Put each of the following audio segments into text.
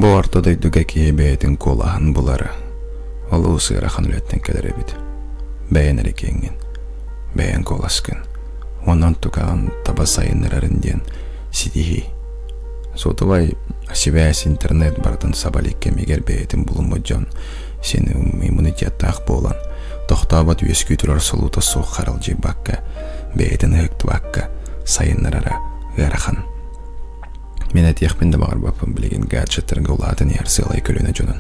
Бу орто дойдуга киһи бэйэтин куолаһын булара олус ыарахан үлэттэн кэлэр эбит. Бэйэн эрэ киэҥҥин, бэйэҥ куоласкын, онон тукаҕын таба сайыннарарын диэн ситиһии. Сотовай сибээс, интернет барытын саба илик кэмигэр бэйэтин булуммут дьон син иммунитеттаах буолан, тохтообот үөскүү турар солуута суох харалдьыйбакка, бэйэтин ыһыктыбакка сайыннарара ыарахан. Мин этиэхпин да баҕарбаппын билигин гаджеттарга улаатан иһэр сыалай көлүөнэ дьонун.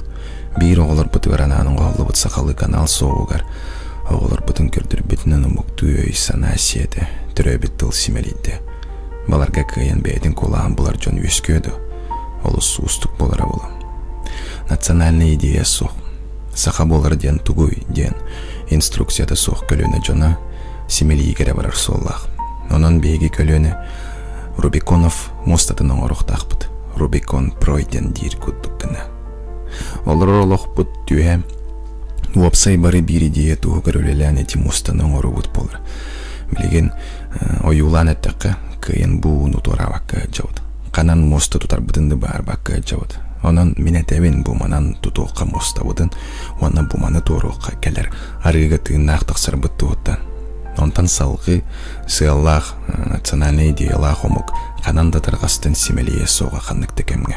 Биир оҕолорбутугар анаан оҥоһуллубут сахалыы канал суоҕугар оҕолорбутун көрдөрбүтүнэн омуктуу өй-санаа сиэтэ, төрөөбүт тыл симэлийдэ. Баларга кыайан бэйэтин куолаһын булар дьон үөскүө дуо? Олус уустук буолара буолуо. Национальная идея суох. Саха буолар диэн тугуй диэн инструкцията суох көлүөнэ дьоно симэлийиигэ эрэ барар суоллаах. Онон биһиги көлүөнэ Рубиконов муостатын оҥоруохтаахпыт. Рубикон пройден диир курдук гына. Олорор олохпут түһэ уопсай бары биир идея туһугар үлэлээн ити муостаны оҥоруубут буолар. Билигин ойуулаан эттэххэ, кыайан бу ууну туораабакка сылдьабыт. Ханан муоста тутарбытын да баарбакка сылдьабыт. Онон мин этэбин бу манан тутуохха муостабытын уонна бу маны туоруохха кэлэр арыыга тыыннаах тахсарбыт туһуттан. Онтон салгыы сыаллаах национальнай идеялаах омук ханан да тарҕастын симэлийэ суоҕа ханнык да кэмҥэ.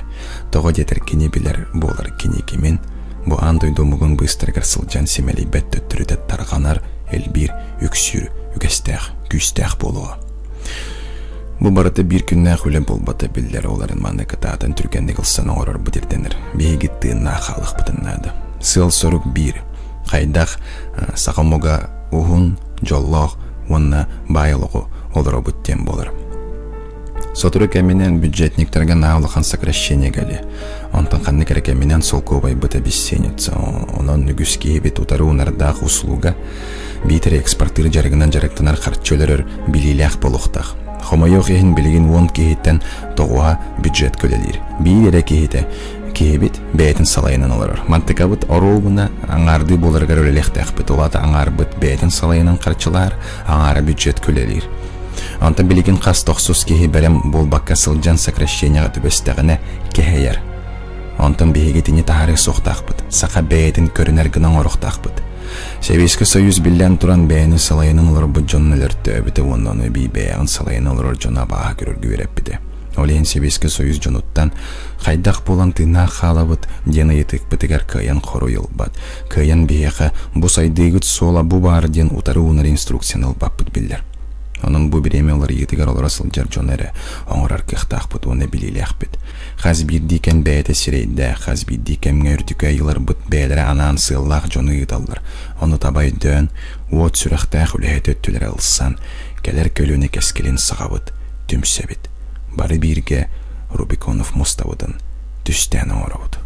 Тоҕо диэтэр кини билэр буолар кини кимин, бу аан дойду омугун быыстарыгар сылдьан симэлийбэт төттөрүтэ тарҕанар, элбиир, үксүүр үгэстээх, күүстээх буолуоҕа. Бу барыта биир күннээх үлэ буолбата биллэр, ол эрэн манна кытаатан түргэнник ылсан оҥорорбут ирдэнэр. Биһиги тыыннаах хаалыахпытын наада. Сыал-сорук биир. Хайдах саха омуга уһун, дьоллоох уонна баай олоҕу олоробут диэн буолар. Сотору кэминэн бюджетниктарга наһаа улахан сокращение кэлиэ. Онтон ханнык эрэ кэминэн солкуобайбыт обесценится. Онон үгүс киһибит утары унардаах услуга биитэр экспортыыр дьарыгынан дьарыктанар харчы өлөрөр билиилээх буолуохтаах. Хомойуох иһин билигин 10 киһиттэн тоҕуһа бюджетка үлэлиир. Биир эрэ киһитэ киһибит бэйэтин салайынан олорор. Мантыкабыт оруобуна аҥаардыы буоларыгар үлэлиэхтээхпит. Ол аата аҥаарбыт бэйэтин салайынан харчылаһар, аҥаара бюджетка үлэлиир. Онтон билигин хас тохсус киһи бэлэм буолбакка сылдьан сокращениеҕа түбэстэҕинэ кэһэйэр. Онтон биһиги итини таһаарыа суохтаахпыт. Саха бэйэтин көрүнэр гына оҥоруохтаахпыт. Сэбиэскэй Союз биллэн туран бэйэни салайынан олорбут дьонун өлөртөөбүтэ уонна ону эбии бэйэҕин салайан олорор дьону абааһы көрөргө үөрэппитэ. Ол иһин Сэбиэскэй Союз дьонуттан хайдах буолан тыыннаах хаалабыт диэн ыйытыкпытыгар кыайан хоруй ылбат. Кыайан биһиэхэ бу сайдыыгыт суола бу баар диэн утары уунар инструкцияны ылбаппыт биллэр. Онон бу бириэмэ уларыйыытыгар олоро сылдьар дьону эрэ оҥорор кыахтаахпыт уонна билиилээхпит. Хас биирдии кэм бэйэтэ сирэйдээх, хас биирдии кэмҥэ үрдүкү айыыларбыт бэйэлэрэ анаан сыаллаах дьону ыыталлар. Ону таба өйдөөн, уот сүрэхтээх үлэһит өттүлэрэ ылсан, кэлэр көлүөнэ кэскилин саҕабыт, түмсэбит. Бары бииргэ Рубиконов мустабытын түстээн оҥоробут.